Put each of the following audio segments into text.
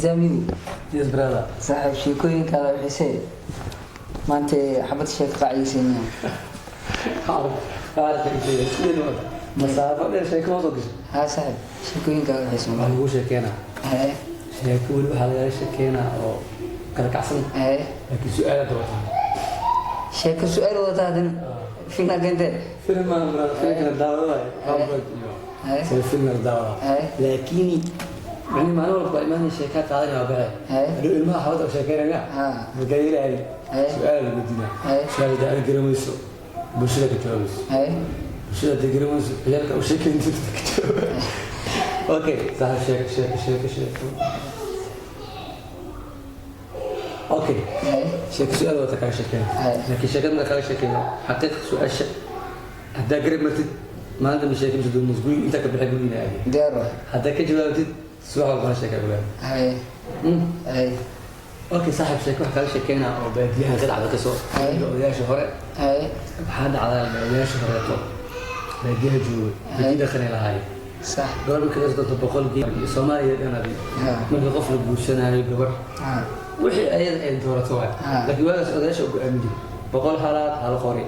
Tanzania. Yes, brother. Saaxiib, sheekooyinkaada wixisee maanta xabad sheeko qaaciysaniya. Masaafo dheer sheeko ma soo gashay. Haa saaxiib, sheekooyinkaada wixisee. Waxaa lagu sheekeynaa sheeko, weli waxaa lagaga sheekeynaa oo kala kacsan, laakiin su-aal hadda wataa. Sheeko su-aal wadataa haddana filna keentee? Film maa brother, filmkana daawada waaye. Robert iyo sida filmna daawada, laakiin mani maalin walba imaanay sheeka qaadanaya waa baxay. Hadhow ilmaha xabadda u sheekeynaya markaa ilaahay su-aal lagu diinaa. Su-aal hadda aad garan weyso, bulshada ka jawaabayso. Bulshada hadda garan weyso, ciyaalka u sheekeyn jirta ka jawaaba. Okay saaxiib, sheeko, sheeko, sheeko, sheeko. Okay, sheeko su-aal wata kaaga sheekeyn, laakiin sheekada marka kaaga sheekeeyo, xaqiiqa su-aasha haddaa garab martid, maalinta ma sheeke mise doonis guriga intaa ka bixi gurigiina aadi. Diyaar wa. Haddaa ka jawaabtid, subax walbana sheeka gulaan. Haye haye. Okay saaxiib, sheeko wax kaaga sheekeynaa oo baadiyahan ka dhacda, kasoo odayaasha hore. Waxaa dhacdaa odayaasha horeeto baadiyaha joogay baadiya dhaqanay lahaayeen. Gabar marka la doonto 100 geel iyo Soomaaliya dhan adi, marka qof la guursanaayo gabar, wixii ayada ay doorato waay. Laakiin waagaas odayaasha u go'aami jiray 100 halaad hal qori.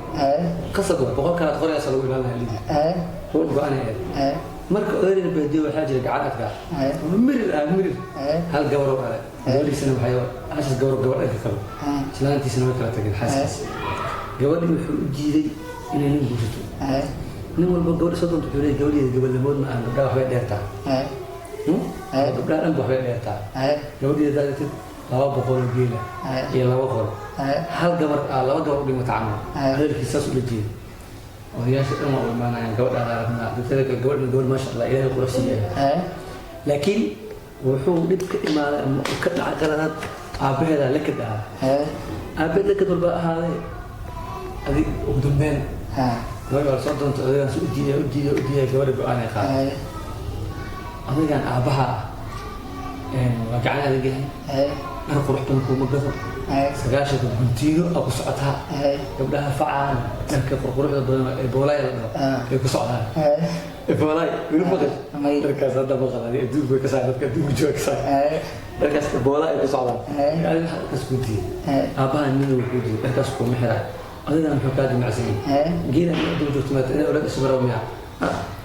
Qasab waay, 100 halaad qorigaas lagu ilaalin lahaa lidi. Run go'aan ay ahayd. Marka odayda baadiyo waxaa jira gacan adkaa, mirir ah, mirir. Hal gabar oo dhalay, gabadhiisana waxay hashaas gabar gabar dhanka qabo. Islaantiisana way kala tageen, xaaskiisa. Gabadhii wuxuu u diiday inay nin guursato. Nin walba gabadh soo doonto wuxuu leeyahay gabadheeda gabadlamood ma ahan, gabdhaha waxbay dheertaa. Gabdhaha dhanba waxbay dheertaa. Gabadheeda daadtid 200 oo geela iyo laba qolo, hal gabar ah, laba gabar u dhimata camal. Hadalkiisa saas ula jeeda, odayaasha dhan waa u imaanayaan, gabadhaada aragnaa. Dadka kale gabadhan gabadh maasha Allah Ilaahay qurux siiyay, laakiin wuxuu dhib ka imaaday ama uu ka dhacay qaladaad, aabbaheeda la ka dhahaa. Aabbaheed lakad walba ahaaday adig ugu dambeyn gabadha waa soo doonta, odaygaan u diiday, u diiday, u diiday, gabadha go-aan ay qaaday. Odaygaan aabbaha ah waa gacan adag yahay. Dhar qurux badan kuuma gado. 90-ka guntiino aa ku socotaa. Gabdhaha facaan dharka qurquruxda badan ee boolaay la dhaho ay ku socdaan. Eboolaay weli maqal? May. Dharkaas hadda maqal adi, adduunka way ka saar, dadka adduunka jooga ka saar. Dharkaas eboolaa ay ku socdaan. Adi maxaa dharkaas kuu diiday? Aabbaha nina wuu kuu diiday, dharkaas kuuma xiraa. Adigan muxuu kaa dimacsan yahay? Geela inay daba joogto maata inay odhan isu maraw miyaa?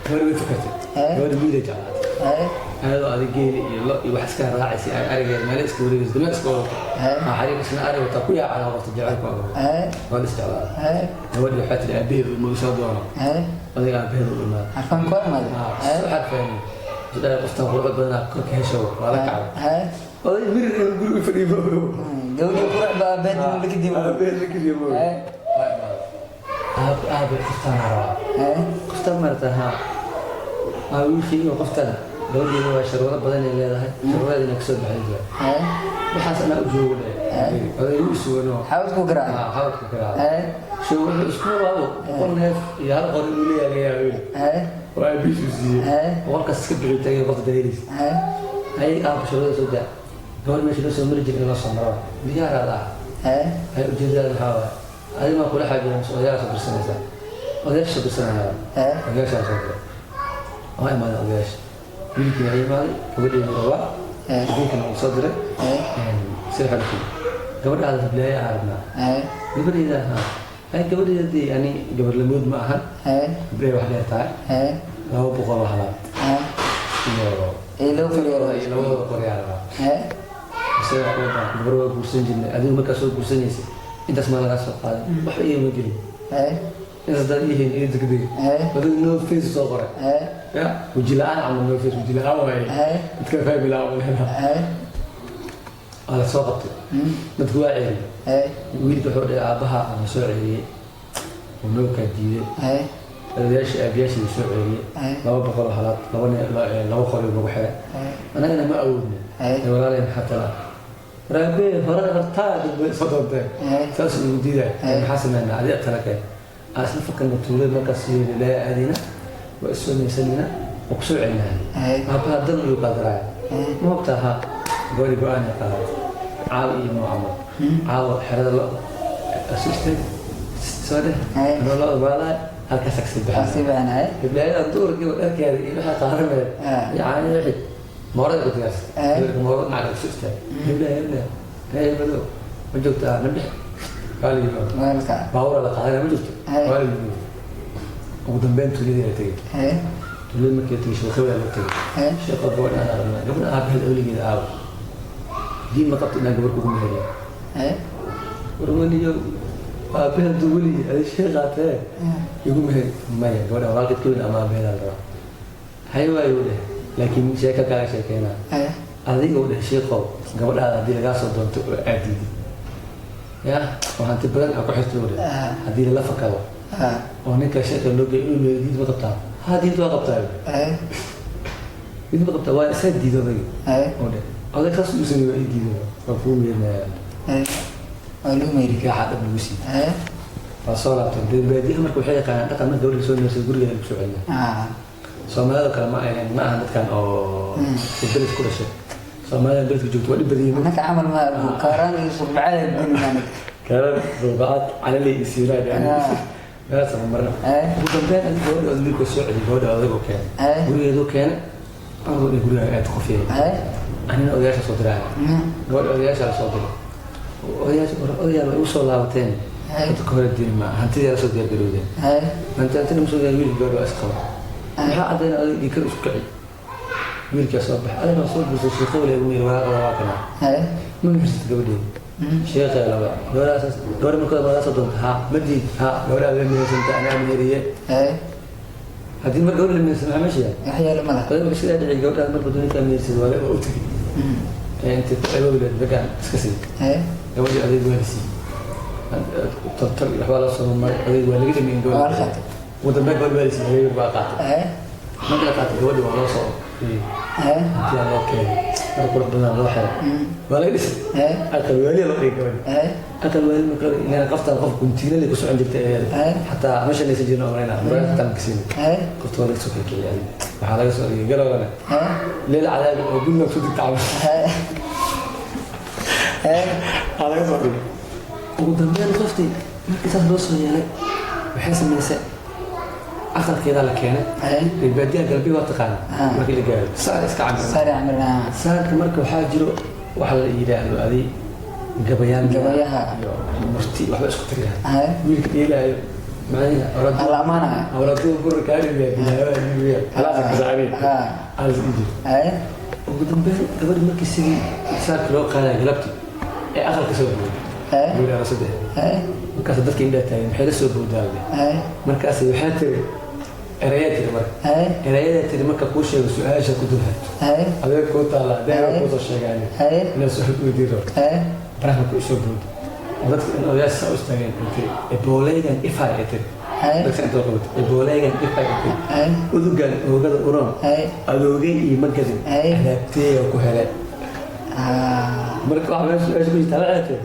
Gabadha way fakartay. Gabadha wiilay jeclaatay. Ayadoo adig geeli iyo lo iyo wax iska raacaysa, ay arigeeda meelo iska wareegaysa, dameer iska wadato. Xariif isna ari wataa ku yaacana waqti jacaylku abuuray. Waa la isjeclaaday. Gabadhi waxaa tidhi aabbaheed uma soo doono. Odayga aabbaheed u imaaday. Xarfaan ku imaaday. Soo xarfeen, isdhahay qoftan quruxda badanaa korka hesho waa la kacday. Oday mirir inuu guriga fadhiyo ma ogo. Gabadhii qurux baa aabbaheed inuu la kadib. Aabbaheed la kadiyo ma ogo. Waa imaaday, aab aabe qoftaan rabaa. Qoftaan marata haa aa wiilkii iyo qoftaan gabadheeda waa sharwado badan ay leedahay, sharwadeeda inay kasoo baxay jira. Waxaas anaa u joogo dhe oday u isuganoo. Xawad ku garaac. Xawadka garaac. Sho wuxuu isku waabo 100 neef iyo hal qori inuu leeyahay laga yaabay. Oo aabihiis uu siiyey. 100-kaas iska bixi tagay qofta dareeraysa. Hay aaba, sharwada soo daa, gabadh meesha loo soo mari jiray in loo soo maro diyaaraad ah. Hay, ujeedadaada maxaa waaye? Adiga maa kula xaajiya mise odayaal soo dirsanaysaa? Odayaasha soo dirsanaya. Odayaashaa soo diray, waa imaaday odayaasha, wiilkii waa imaaday, gabadheedu rabaa. Wiilkana uu soo diray. Sida xadhkii gabadhaada hiblaayo aan rabnaa. Gabadheeda haa, hay gabadheeda dee ani gabar lamood ma ahan. Hiblaayo wax dheer tahay. 200 oo halaad iyo Iyo laba qori. Iyo labadooda qoryaa rabaa. Mise wax walba gabar waa guursan jirnay, adigu markaa soo guursanaysa intaas maa lagaa soo qaaday, waxba igama gelin. Intaas haddaad ii hayn ii degdeg. Adigu no face soo qoray. Ya weji la-aan camal, no face, weji la-aan waaye. Dadka fahmi lahaa malena. Waa la soo qabtay. Dadku waa ceeriyey. Wiilka wuxuu dhahay aabbaha ama soo ceeriyey oo noo kaa diiday. Odayaashii aabiyaashii soo ceeriyey. 200 oo halaad, laba laba qori nagu xiray. Annagana ma awoodna. Ee walaalay, maxaa talaa waraabee hore hortaa dambe soo doonteen? Saas ugu diiday. Maxaa sameynaa? Adiga tala keen, aan isla fakarna. Tuulada markaas yeelilaa aadina, waa isoo maysanayna, waa kusoo celinaa. Aabbaha dan ayuu qaadaraya, ma hogtaa? Haa, gabadhi go-aan ay qaadatay caawa iyo noo camal caawa xerada lo-da isu istaag soo dheh. Anoo lo-da baadaay halkaas kasii baxay. Sii bixin. Hiblaayadan duurkii dharkeeda iyo waxay qaadan lahayd iyo caanihii wixii. Moorada ku diyaarsatay. Wiilka moorada dhinaca kale soo istaagay. Hebla, hebla, ree hebelo, ma joogtaa? Na bixi. Waa la yimi. Weelka. Baabuura la qaadanaya, ma jirto. Waa la yimi. Ugu dambeyn tuuladii la tegey. Tuulada markii la tegey, sheekh hebel la tegey. Sheekho, gabadha aan aragnaa, gabadha aabaheed awligeeda aabo diin ma qabta inaan gabar kugu meheriyo? War weliyo, aabaheed hadduu weligii adi sheekhaatee igu meheri maya. Gabadha walaalkeed ka weyn ama aabaheed la rabaa. Hay waayo, u dheh, laakiin sheeko kaaga sheekeynaa. Adiga, u dheh, sheekhow, gabadhaada haddii lagaa soo doonto oo aad diidid ya oo hanti badan aa ku xirtay, u dheh, haddii lala fakado oo ninka sheekha loo geeyo inuu meeyo, diid ma qabtaa? Ha, diid waa qabtaa. Diid ma qabtaa? Waa isaa diido odayga. Oo dheh, oday saas uu sameeyey, waa ii diido, waa kuu meerinaya. Waa lagu meeri. Nikaaxa dhab lagu siiyey. Waa soo laabtay dee baadiyaha. Marka waxay yaqaanaan dhaqan, marka gabadha soo meersay gurigeeda lagu soo celinaa. Soomaalida kale ma ahayn, ma ahan dadkan oo beledka ku dhashay. Soomaalida beledka joogto waa dhib badan yihiin. Annaka camal ma abu kaaraan iyo suqbacada guni maanig. Karan dulbacaad calaley iyo siiraad meelaas ama marna. Ugu dambeyn adi gabadha oday wiilka soo celiyay, gabadha odaygu keenay. Gurigeedu keenay, anigoo dhan guriga aad qof yahay. Anina odayaasha soo diraya. Gabadha odayaasha la soo diray. Odayaasha, odayaal, way u soo laabateen. Dadka hore diin ma hantidii la soo diyaar garowdeen. Hanti hantina ma soo diyaar. Wiilka gabadha waa isqaba. Maxaa caddayna? Oday dhiikar isku kici. Wiilkaa soo baxay, adiga waa soo guursay, sheekho wala igu yiri, waraaqada waa kana. Ma mixirsid gabadheeda? Sheekhay laba gabadhaas, gabadha markooda ma laga soo doonta? Ha, ma diid? Ha, gabadha la mehersanta, anaa meheriye. Haddii mar gabadha la mehersan, maxaa meesha yaal? Wax yaalo ma laha. Oday wuxuu sidaa dhici, gabadhaas marba doonta mehersid waa u tegi. Intii ku ceebowleed ragaan iska sii. Gabadhii odayg waa la siiyey, toltol iyo waxbaa la soo maray, odayg waa laga dhameeyey. Waa la gabadha qaatay. Ugu dambeyn gabadhi waa la siiyey, odayg baa qaatay. Markii la qaatay gabadhi waa loo soo hantiyaa loo keenay, dhar qurux badan loo xiray, waa laga dhisay. Aqal waaliya loo dhigay gabadhi. Aqal waali marka loo dhigay, inaan qoftaan qof kuntiina ku socon jirtay ayada. Xataa ma shanaysan jirin oo malaynaa muraayad xataa ma kasiinin. Qofta waa laga soo kala kiciyay, waxaa laga soo dhigay galowgana leel cadaabi oo guriga ku digta camal. Aa laga soo dhigay. Ugu dambeyn qoftii markii saas loo soo yeelay, waxay samaysay aqalkeedaa la keenay. Reer baadiyaha galbi waa taqaana. Markii la gaaro saar iska camir. Saari camirna. Saarka marka waxaa jiro waxa la yidhaahdo adi gabayaal. Gabayaha. Iyo murti waxba isku tiriyaa. Wiilka dheelaayo macnaha Waa la amaanaya. awladuu bur kaaliya bilaawaa halaasa kasaari alas ijir. Ugu dambeyn gabadhi markii sidii saarka loo qaadaya galabtii ee aqalka soo booday, gabadhi ala saddex, markaas dadka indhaha taagan maxay la soo boodaalle. Markaas waxaa tiri erayaa tiri, marka erayadaa tiri marka kuu sheego su-aasha ku dul harto. Adeeg kuu taala adeeg kuu soo sheegaan inaad su-aal ku weydiin rabto. Baraha marka usoo boodo oo dadka in odayaasha saa u istaageen intay eboleygan ifay ay tiri, dadka inta qabato eboleygan ifay ay tiri, udugan oogada uroon, adoogay iyo magadin, alaabteeya ku helay. Marka waxa meesha su-aasha ku jirta waxay tiri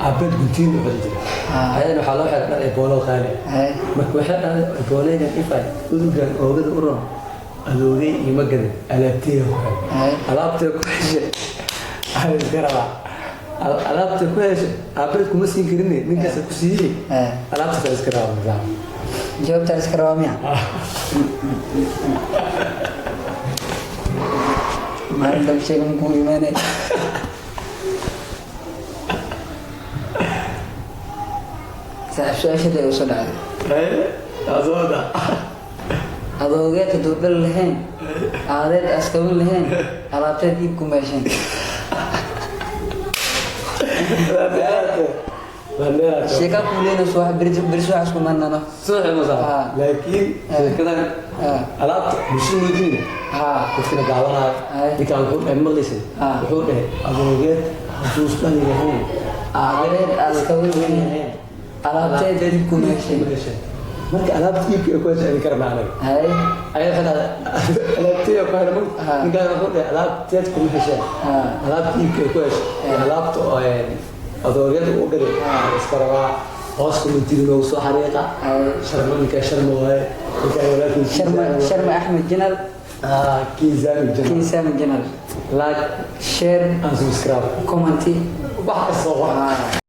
aabeed guntiin u xiri jiray, ayadana waxaa loo xiray dhar eboolo qaali ah. Marka waxay dhahday eboleygan ifay, udugan oogada uroon, adoogay iyo magadin, alaabteeya ku helay. Alaabtee ku heshay waxaa iska rabaa alaabta ku heshay aabeed kuma siin karin, ninkaasa ku siiyey. Alaabtaasa iska rabaa nidaam. Jawaabtaa iska rabaa miya? Maalin dambe sheega makuu imaanay. Saaxiib, su-aasha usoo dhacday. Asooda. Adoogeed hadduu dhal lahayn, aadeed askabin lahayn, alaabteed iib ku meesheen. Sheekaa kuuleyna subax beri subax isku manano. Subaxii ma saa, laakiin sheekadan alaabta bulshada moodinina dadkina daawanaayo. Ninkaan wuxuu dhahay maqlaysay, wuxuu dhahay adoogeed haduus dhali lahayn, aadeed askabin lahayn, alaabteed iib ku meesheen. Marka alaabta iibka ay ku heshay idin karna anaga. Ayaa waxay dhahday alaabteeda ku helay. Ninkaan wuxuu dhahay alaabteed kuma hesheen, alaabta iibka ay ku heshay, alaabta oo adoogyada u gaday iska rabaa. Hoos commentiga noogu soo xariiqa. Sharma, ninkaa Sharma waaye, ninkaa walaalkii. Sharma, Sharma Axmed Janal. Kiisaami Janal. Kiisaami Janal. Like, share and subscribe, comment. Wax kasta oo